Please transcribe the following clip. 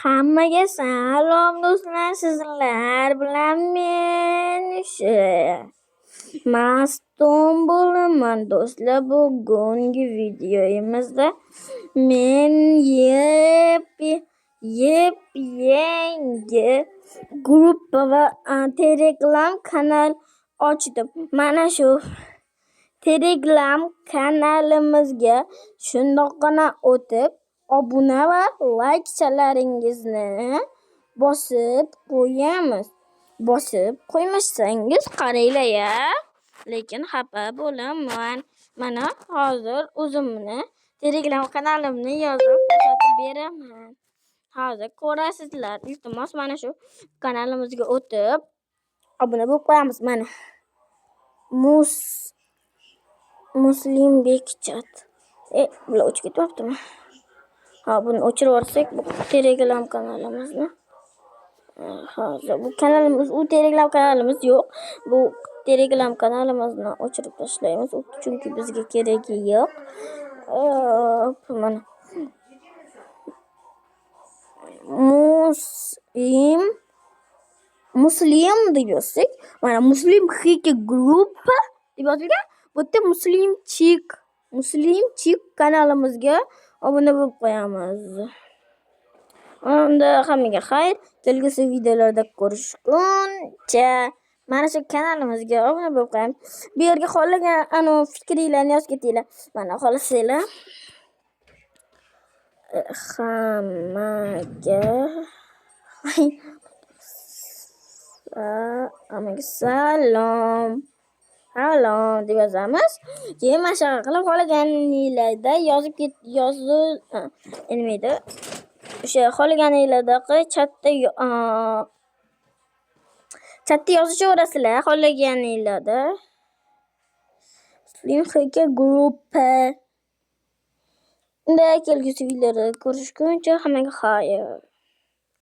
Hammaga salom do'stlar, sizlar bilan men o'sha Mastum bo'laman do'stlar. Bugungi videomizda men yep-yangi gruppa va Telegram kanal ochdim. Mana shu Telegram kanalimizga shundoqqina o'tib, obuna va layk-chalaringizni bosib qo'yamiz. Bosib qo'ymasangiz qaranglar-ya, lekin xafa bo'laman. Mana hozir o'zimni Telegram kanalimni yozib ko'rsatib beraman. Hozir ko'rasizlar. Iltimos, mana shu kanalimizga o'tib obuna bo'lib qo'yamiz mana. Muslimbek chat. Bular o'chib ketyaptimi? Ha, buni o'chirib yuborsak, bu Telegram kanalimizni. Hozir bu kanalimiz, u Telegram kanalimiz yo'q. Bu Telegram kanalimizni o'chirib tashlaymiz, chunki bizga keragi yo'q. Mana Muslim deb yozsak, mana Muslim Hiki gruppa deb yozilgan. Bu yerda Muslimchik kanalimizga obuna bo'lib qo'yamiz. Unda hammaga xayr. Kelgusi videolarda ko'rishguncha mana shu kanalimizga obuna bo'lib qo'yamiz. Bu yerga xohlagan fikringlarni yozib ketinglar. Mana xohlasanglar hammaga salom. Salom deb yozamiz. Keyin mana shunaqa qilib xohlaganinglarda yozib ket, yozib nima edi? O'sha xohlaganinglardaqa chatda yozishaverasizlar xohlaganinglarda. Muslim Hiki gruppa. Unda kelgusi videolarda ko'rishguncha hammaga xayr.